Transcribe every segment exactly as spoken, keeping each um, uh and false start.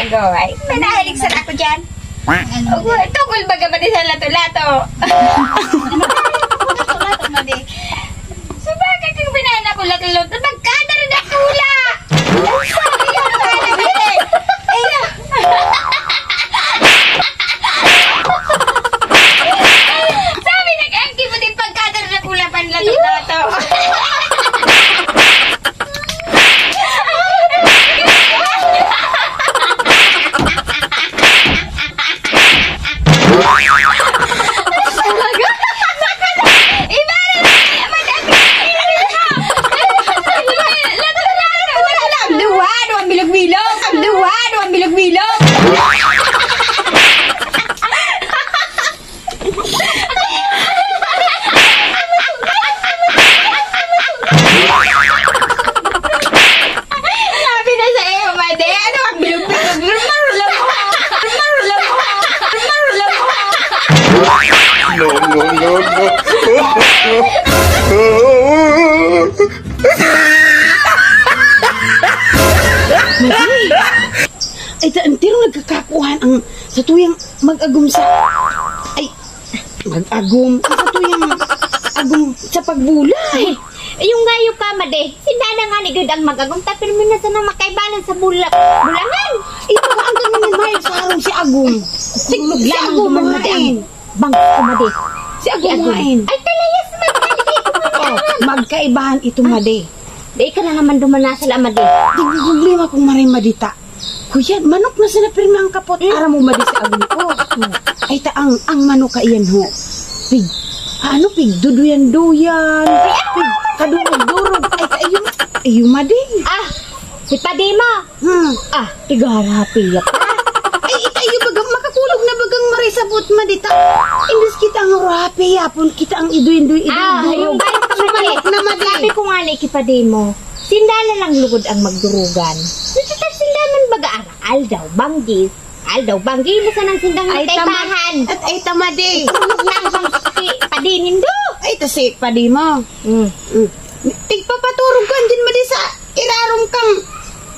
Go, ay. Manahilig sa ako dyan. Ano? Tungkol baga ba di sa lato-lato? Ano ba? Lato-lato na di. Sa bagay, kung binana ko lato-lato, magkada rin ang tula. Sabi yung tala, eh. Ay, na. Sabi na, kaya ang kibo din pagkada rin ang tula, panlato-lato. Ang duwa, duwang bilog-bilog! Ang duwa, duwang bilog-bilog! Sabi na sa iyo, Madi. Ano ang bilog-bilog? Marulang ko. Marulang ko. Marulang ko. No, no, no, no. Ay, ta-, entero nagkakakuhan ang sa tuyang mag-agom sa, ay, mag-agom. Ang sa tuyang agom sa pagbulay. Ay, yung gayo ka, Madi. Sinda na nga ni gud ang mag-agom, ta pirmi na sana makaibanan sa bula-, bulangan. Ito ba ang ganyan ni Mayo sa harong si Agom? Si, si Agom man, Madi, ang bangis ko, Madi. Si Agom. Si Agom. Ay, talayas man, Madi. Oh, magkaibahan ito, Madi. Di ka na naman dumanasal, Madi. Di problema kung maray madita. Kuya, manok na sila pirmi ang kapot. Hmm? Aram mo ba di sa agom ko? Hmm. Ay, ta ang, ang manok ka iyan ho. Pig, ano, pig, duduyan-duyan. Pig, kadurog-durog. Ay, ta iyo, iyo, Madi. Ah, si Padima. Hmm. Ah, tigarapi ya pa. Ay, ita iyo bagang makakulog na bagang maray sabot, Madi, ta. Imbis kita ang rapi, yapon kita ang iduy-duy, ah, iduy-duy. Yung balik ka, Madi. Sumalok na, Madi. Sabi ko nga ni Kipadimo, sinda na lang lugod ang magdurugan. Nagtatasinda man baga ang aldaw, banggi. Aldaw, banggi, masa nang sindang ay, tama-, magkaibahan. At ay, tamadi. Nang banggi, Padi nindo. Ay, ta si Padi mo. Mm. Mm. Tigpapaturog ka, din, Madi, sa irarom kang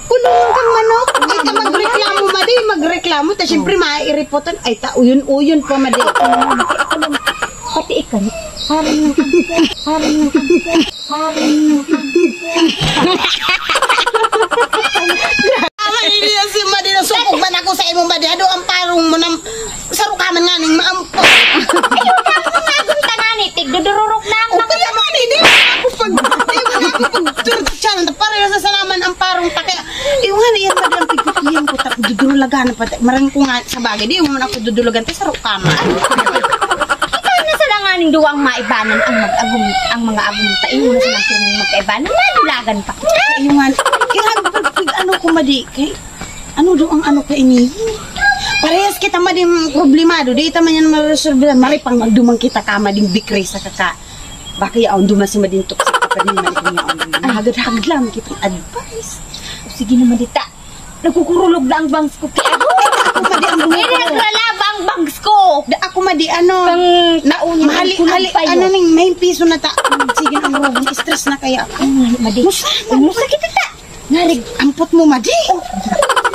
kulungan kang manok. Ay, ta magreklamo, Madi, magreklamo. Ta, siyempre, mm, maiiripotan. Ay, ta uyon-uyon pa, Madi. Pati ikan. Parang nang, parang nang. Tama, ini yan si Madi, nasupog man ako sa imo, Madi. Ano ang parong mo nang sarukaman nga ning maampo? Ayun na, mga agom tanani, tigdudururok na ang, o, mga kaya mo, hindi mo ako pag, hindi mo ako pag, pareho sa salaman ang parong ta. Kaya, yung nga na yan, Madi, ang pigkukuyan ko, ta, dudurulagan pa, marang ko nga, sa bagay, di mo na ako dudulagan, ta, sarukaman. Ikaw na sa langaning duwang maibanan ang mag-agum-, ang mga agumta. Inyo na silang pirming magkaibanan. Nadulagan pa. Iyo nga, kaya pag, pag ano ko, Madi, kay, ano daw ang ano ka ini? Parehas kita, Madi, problemado. Di kita man yan maresolvehan. Maray pang magduman kita ka, Madi, bikre sa kaka. Baka yaon duman si Madi, toxic ka pa din, Madi, kung yaon. Mahagad-hagad lang kitang advice. O, sige naman, dita. Nagkukurulog na ang bangs ko. Kaya ako, ako, Madi, ang buhay ko. Kaya nagralaba ang bangs ko. Da, ako, Madi, ano, pang naon, mahali, ang kulog hali, pa yun. Ano ning, may piso na ta. Sige na, ang rubong, stress na kaya ako. Ay, Madi. Musa, musa kita ta. Narig, ampot mo, Madi. Oh.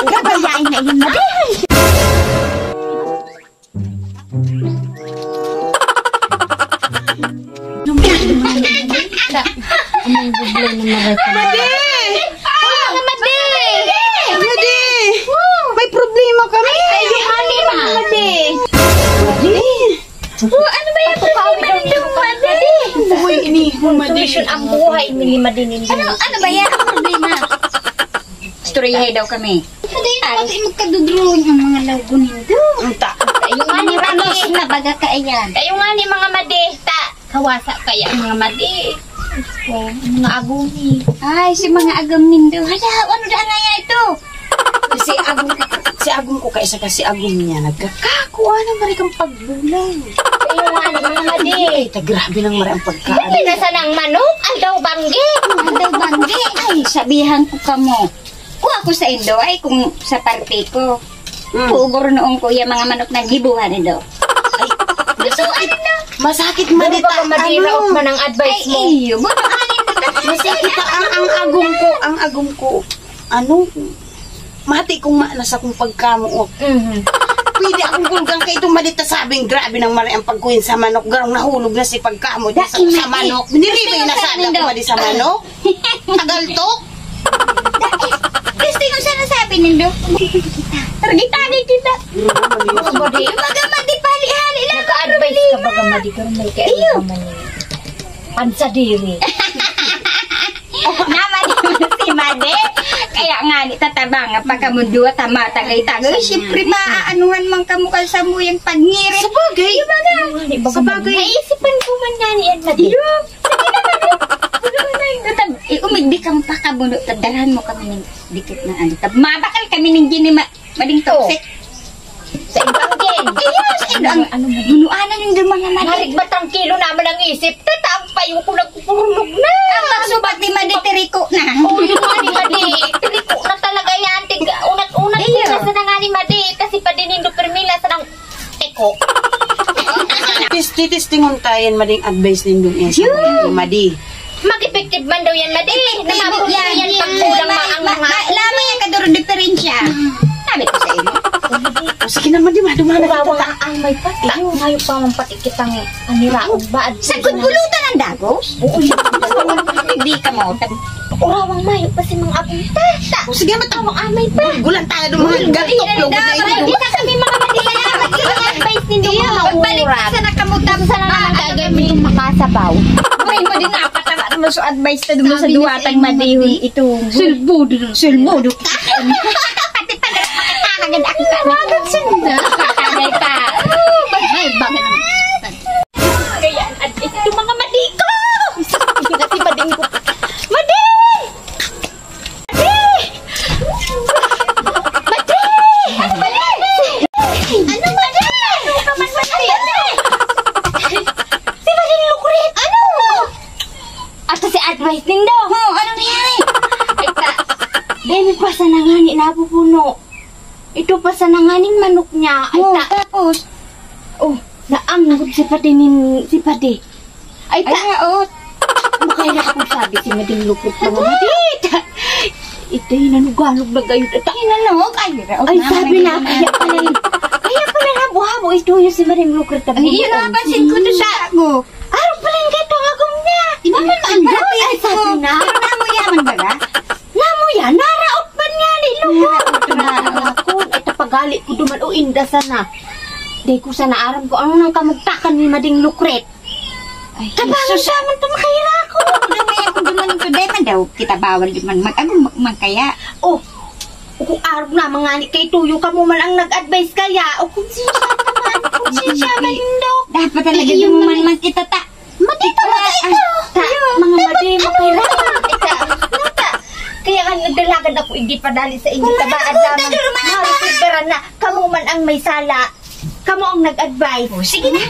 Gabayain na yun, Madi. Madi! Madi! Madi! May problema kami! Ay, ay, Madi! Madi! Oh, ano ba yung problema ninyo, Madi? Uy, ini, Madi. Solusyon ang buhay ni Lima din, hindi. Ano, ano ba yan? Ang problema? Istoryahe daw kami. Hindi na pati magkadudrawing ang mga lawgo nindo. Ang ta-, ayun nga ni Madi. Ranos na baga ka, ayan. Ayun nga ni mga Madi. Ta, kawasa kaya ang mga Madi. Oh, mga agumi. Ay, si mga agum nindo. Hala, ano daan na yan ito? Si agum, si agum ko kaisa ka si agum niya. Nagkakako, ano, marikang pagbulay. Ayun nga ni mga Madi. Ay, ta, grabe nang mara ang pagkaan. Hindi na sanang manok, aldaw banggi. Aldaw banggi. Ay, sabihan ko kamo. Kung ako sa indo, ay kung sa parte ko, mm, pugor noon ko, yung mga manok na gibuhan indo. Ay, gusto, ano na? Masakit man. Ano ita, ba ka madira, ano? Ot man ang advice mo? Ay, iyo, buto ka rin ito. Masakit ang, ang agom ko, ang agom ko. Ano? Mati kung ma-, nasa kong pagkamoot. Mhm. Pwede akong gulgang kay itong Madi ta sabing grabe nang mari ang pagkuhin sa manok. Garong nahulog na si pagkamoot niya sa, Dai, sa Madi. Manok. Niribay Gusto na sa sana nindo. Kung Madi sa manok. Tagal to. Dai, gusto yung siya nasabi nindo. Targitado kita. Yung mga Madi, pali-hali lang ang Naka-advise ka problema. Baga, Madi, pero may Iyo. Kailangan man yun. Pansadiri. Naman yun si Madi. Kaya nga, ni tatabang nga pagkamundua, tama, tagay-tagay. Siyempre, maaanuhan man kamo kan samuyang pagngiri. Sabagay. Di ba nga? Di ba Sabagay. Naisipan ko man nga ni yan, Madi. Iyo. Sige na, Madi. Ano na yung tatab-, eh, umigdi kang pakabuno, tadarahan mo kami ng dikit na ano. Tab-, mabakal kami ng gini, ma-, Mading toxic. Sa ibang din. Ayun, sa ibang. Ano, ano, ano? Bunuanan yung mga mali. Marig matrangkilo naman ang isip. Tata, ang payo ko nagkukurulog na. Ang pagsubat ni Madi, tiriko na. Oh, yun nga ni Madi. Tiriko na talaga yan. Tig-, unat-unat ko Ayun. Na sa nanga ni Madi. Kasi pa din yung Permina sa nang tiko. Tis-, titistingon tayo yan, Mading advice nindong yan sa Yun. Madi. Mag-effective man daw yan, Madi. Effective Namabot yan. Yan pag kulang ma-, ang mga ma-, lamang yan kaduro diferensya. Sabi ko sa inyo. O, sige naman, di ba? Dumanan Urawa kita. Nga ang may pati. Iyo, ngayon pa man pati kitang aniraog ba? Sa kutbulutan ang dagos? Oo, yun. Hindi ka mo. Urawang mayo pa si mga abong tata. O, sige, matawa amay pa. Gulan tayo ng mga Uy, ganito, uy, plug na uy, ito. Hindi na kami mga Madi. Kaya mag-advice ninyo Iyo, mga pagbalik urat. Sa nakamutang Sa naman ang gagawin mo itong makasabaw? Uy, mo din nakatawa naman sa advice na duman sa Sabi na duwatang sa inyo, Madihon Madi. Ito. Sulbudo. Sulbudo. Pati pala, nakakagad ako sa Bakit sunda? Kakagay pa. Ay, bakit? Kaya, at ito mga Madi ko! Sabi na si Mading ko. Madi! Madi! Madi! Ano, Madi? Ano ka man, Madi? Si Mading Lukrit! Ano? Ato si advice nindo. Oh, ano nangyari? Ay, ta, dahil pa sa nangani napupuno. Ito pa sa nanganing manok niya. Ay, Oh, ta, tapos? Oh, naanggot si Padi nin, si Padi. Ay, Ay, ta, nga, oh. Makaya akong sabi si Mading Lukrit, mga Ano? Madi. Ta, ito yung nanuganog na gayon. Ay, ta, Inanog? Ay, raot Ay, naman sabi ang na, ganyan. Kaya pala yung, kaya pala habo-habo ito yung si Mading Lukrit. Ay, yun ang napansin ko doon sa ako. Araw pala yung gato ang agom niya. Hindi Mama, naman ang gato. Ay, sabi na. Pero namuyaman ba na? Namuya, naraot man nga ni Lukrit. Naraot na. Ako, ito pagali ko duman, o inda sana. Di ko sana aram kung ano nang kamugtakan ni Mading Lukrit. Ay, Kabangon Jesus. Siya man ito, makahira ako. Ano may ako duman ito? Dahil man daw, kita bawal di man mag-, ano, mag-, magkaya. Oh, kung arog na, mga ni kay Tuyo, kamo man ang nag-advise kaya. O, konsensya naman, konsensya man, Dok. Dapat talaga Ay, di mo yun man naman. Man kita ta-, Matita ba Ay, ito? ay, ta-, Ayun. Mga Ano, madi, ano, makahira. ano? Ika, nata. Kaya nga, nagdalagan ako, hindi padali sa inyo. Kumain Tabaad ako, lamang. Tagalog, mga Mahal, bata. Pagdara na. Kamo man ang may sala. Kamo ang nag-advise. Oh, sige na.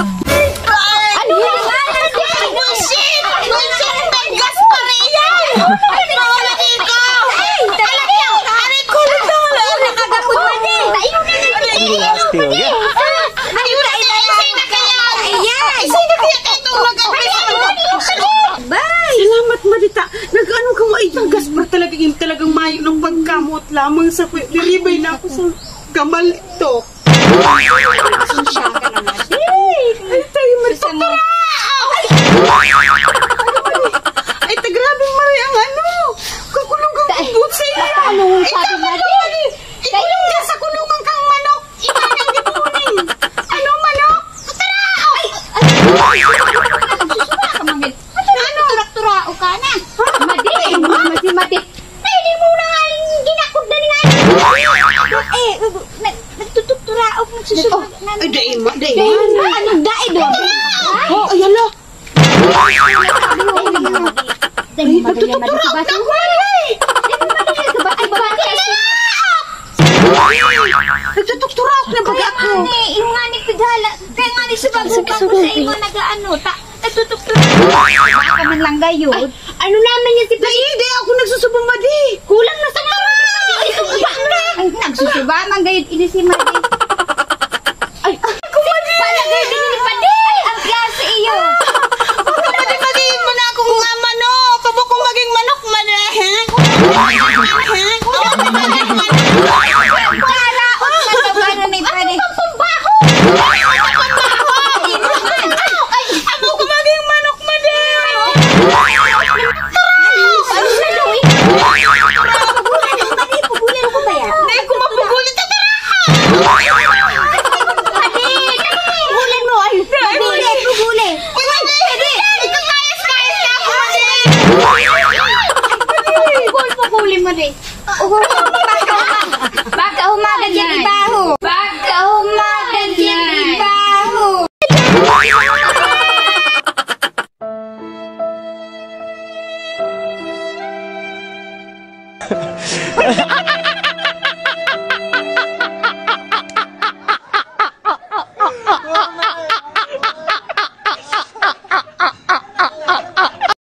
Ano yan? Bullshit! Bullshit! Tanggas pa rin yan! Ay, mga laki ko! Alam niyo, aray ko, Lord! Nakagapon man eh! Tayo na lang! Tayo na lang! Ayun na, ayun na, ayun na kaya! Ayun na kaya itong nag-ampisa mo! Bye! Salamat, Madita. Nag-ano ka mo? Ay, ang Gaspar talaga, yung talagang mayo ng pagkamot lamang sa kwe-, nilibay na ako sa kamal ito. Pasensya ka na, Madi. Ay, tayo, may Susunod. Ay, ay, ay, ay, ay, ay, ta, grabe, Mari, ang ano. Kakulong ang Tay, buti. Ano ang Ay, sabi, tama Madi? Naman, eh. Ikulong ka sa kulungan kang manok. Iba nang gipunin. Ano, manok? Tara! Ay! Ay! Susuba ka, Madi. Ano? Turak-turao ka na. Madi! Madi, Madi. Ay, di mo na nga rin ginakod na ni nga. Eh, nag-, nagtutukturao, nagsusuba na. Ay, dai ma, dai ma. Ano, dai doon? Oh, ayan na. Ay, nagtutukturao na. Ay, bakit? Nagtutukturao na baga Kaya nga ako. Ni, yung nga ni Pighala, kaya nga ni sumagot ako sa imo, nag-aano, ta, nagtutukturao. Baka man lang gayon. Ay, ano naman yan si Dai, dai ako nagsusubong, Madi. Kulang na sa Ay, ito ba? Ay, Susuba man gayud ini si Madi.